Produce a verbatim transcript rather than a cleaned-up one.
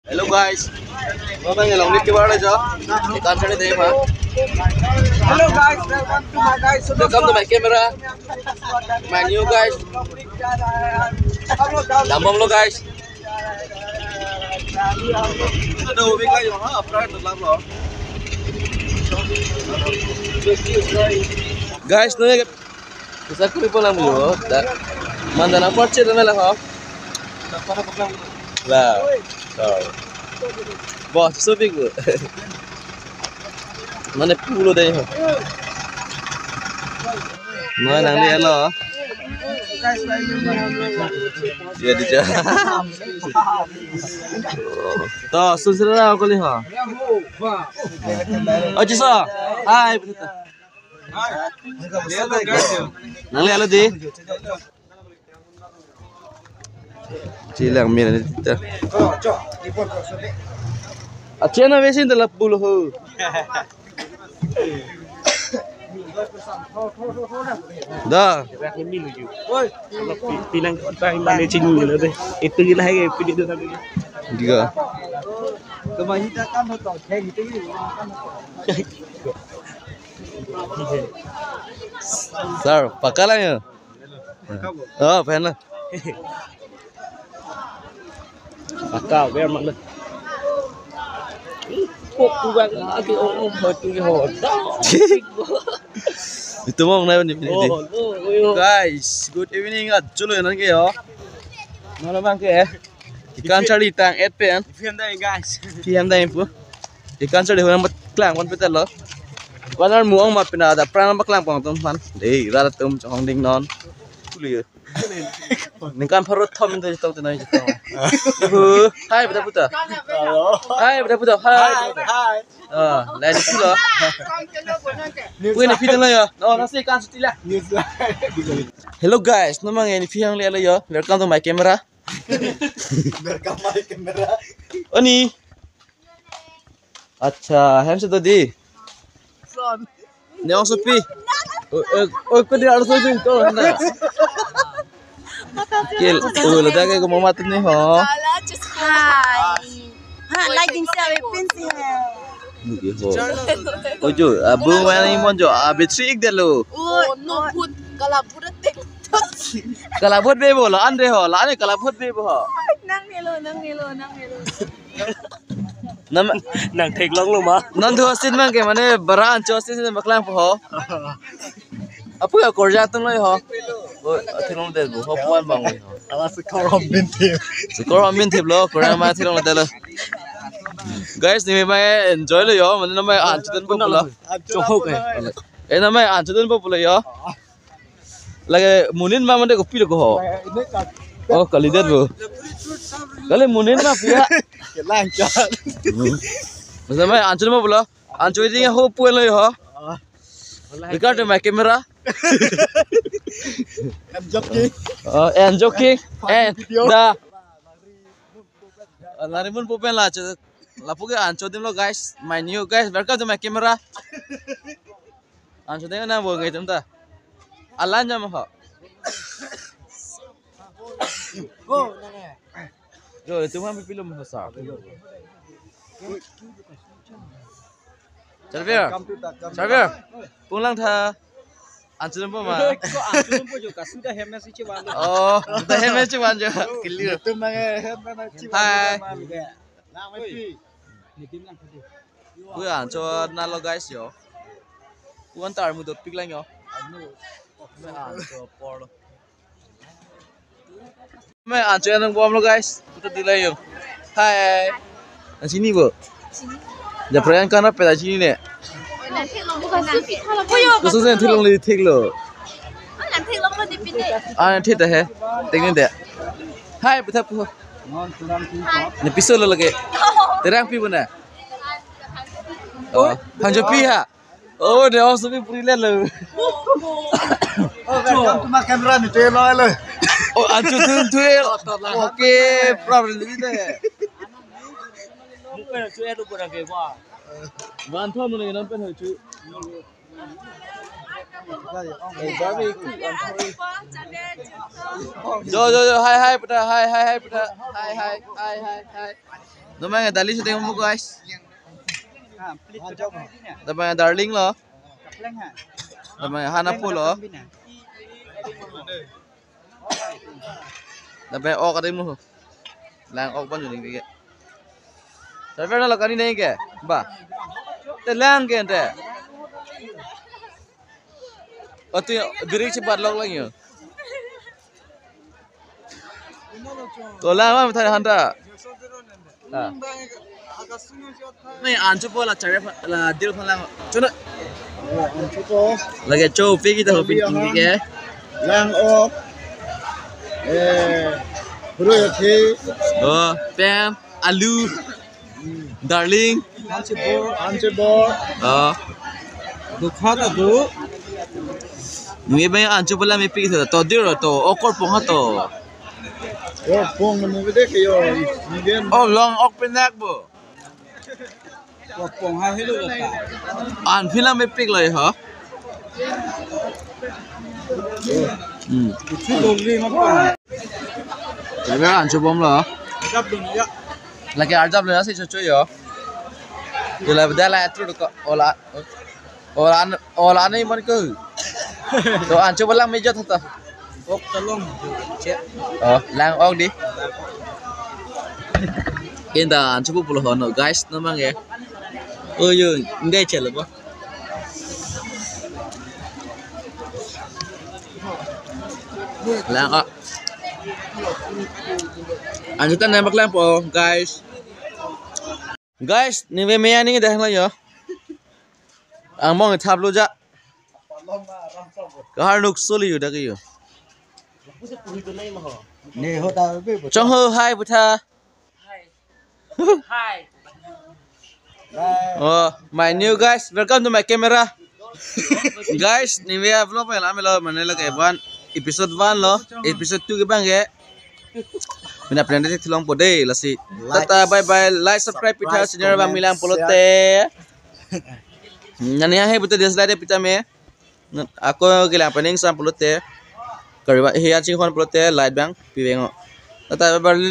Hello guys. Mama ngelong ni kibar aja. Ikan cari deh, ha. Hello guys, welcome to my guys. Welcome to my camera. My new guys. Dambom lo guys. Aduh, big guys, ha, apa itu lah, bro? Guys, no, bisa kuri pulang dulu. Dah. Mana nak percaya dengan lah, ha? Lah. Oh. Bos, so big, bro. Mana pulo deh, ha? Mana nanglelo? Ya, di jalan. Tuh, susrila aku lihat. Oh, Jisa. Hai, betul. Nanglelo di. Chilang mir ni ta. Achen na besin ta lapu lo ho. Da. Pinang utang mana cing lo deh. Itu gila hai pidi tu tadi. Diga. Sir, pakalang ya. Oh, pen lo. Aka ber mana? Kok kuang lagi, oh, oh, oh, tu ho. Itu mau nai ni. Oh, oh, oh, oh. Guys, good evening. Achulo nan ke yo. Malam bang ke. Ikan cari tang et pen. P M dah, guys. P M dah, pu. Ikan cari orang bet klang wan petel lo. Wan ar muang mat pina ada pran ba klang pang tum pan. Dei, rat atum chong ding non. Kuli. Ningkan pharo thom itu jitong tenai jitong. Hai, beta puta. Halo. Hai, beta puta. Hai. Hai, hai. Ah, lain itu lo. Punya video lo ya. No, nasi ikan sutila. News lah. Hello guys, nama nge ni Fiang le lo ya. Welcome to my camera. Welcome my camera. Oni. Acha, hem se to di. From. Neong sopi. Oh, oh, oh, kau di arus itu, kau na. Kil, oh, lo dah kayak mau mati nih, ho. Hai. Ha, like din share pin si hai. Ojo, abu mana ni monjo, abi trick deh lo. Oh, no good. Kalabut atik. Kalabut be bo lo, ande ho, la ande kalabut be bo ho. Nanglelo, nanglelo, nanglelo. Nam nang theklong lo ma. Non thu asin mang ke mane bara ancho asin se maklang po ho. Apu ya korja tum lo ho. Bo theklong deh bo ho puan bang ho. Ala se korom bin thip. Se korom bin thip lo, korom ma theklong deh lo. Guys, ni mai enjoy lo yo, mane namai ancho den po lo. Chohok eh. Eh, namai ancho den po lo yo. Lagi munin ma mande kopi lo ko ho. Oh, kali det bo. Kali munin ma pia. Kelang cha. Masa mai ancho ma pulo. Ancho ini ho puan lo ho. Regard to my camera. I'm joking. Oh, and joking. And the Narimun po pen la cho. Lapu ke ancho dim lo guys. My new guys. Welcome to my camera. Ancho deng na bo ngai tum ta. Alan jam ho. Go, nang eh. Jo, tum ham pilo mo sa. Charvir. Charvir. Punglang tha. Ancho tum po ma. Ko ancho tum po jo kasu ta hem na si chewan. Oh, ta hem na chewan jo. Kili. Tum mang eh hem na chewan. Hai. Nang mai pi. Ni tim lang tadi. Kuya ancho na lo guys yo. Kuan tar mu dot pik lang yo. Kuya ancho por lo. Me ancho yang bom lo guys. Kita delay yo. Hai. Ang sini bo. Sini. Ya, Priyanka na peda sini ne. Kusu sen thilong le thik lo. Ah, thik ta he. Thik ni de. Hai, beta pu. Ni piso lo lagi. Terang pi bo na. Oh, hangjo pi ha. Oh, de os pi puri le lo. Oh, welcome to my camera ni te lo lo. Oh, ancho tun tu. Okay, problem ni de. Muka tu e lo pura ke ba. Van thom lo ni non pen ho chu. Jo, jo, jo, hai, hai, puta, hai, hai, hai, puta, hai, hai, hai, hai, hai. Namang Darling shooting mo, guys. Namang Darling lo. Namang Hana po lo. Namang ok ade mo. Lang ok ban juling ke. Server na lo kani nai ke. Ba. Te lang ke te. Atu birik si bat lok lang yo. To lang ma than handa. Ah. Ni ancho po la chare pha-, la dil pha lang. Chuna. Oh, ancho po. Lagi cho pi kita ho pin ke. Lang ok. Eh, bro ya the. Oh, pam, alu. Darling. Ancho bor. Ancho bor. Oh. Dukha ta du. Ngi bang ancho po la mepik tha to dir to okor pong ha to. Okor pong mo bede ke yo. Ngen. Oh, long ok penak bo. Okor pong ha helo ta. An phi la mepik lo ha. Hmm. Itu dong li ma pong. Jadi ancho bom lo. Jap dong ya. Lagi arjap lo si chocho yo. Dula beda la tru ko ola. Ola an, ola an iman ko. To ancho po lang meja tata. Ok ta long. Che. Oh, lang ok di. Kinda ancho po pulo hono guys namang ya. Oh yo, ngai chelo po. Lang ok. Ancho ta nembak lang po guys. Guys, ningve meya ning dah lang yo. Angmong thap lo ja. Kahar nuk suli yo dak yo. Ne ho ta be. Chong ho hai butha. Hi. Oh, my new guys, welcome to my camera. Guys, ningve vlog pa la melo mane lake one episode one lo, episode two ke bang ke. Mina plan de thilong po de lasi. Tata, bye bye, like, subscribe pita channel bang milang pulote. Nani ahe pulote dislike de pita me. Ako kelang pening sam pulote. Kariba hiya ching hon pulote like bang piveng. Tata, bye bye.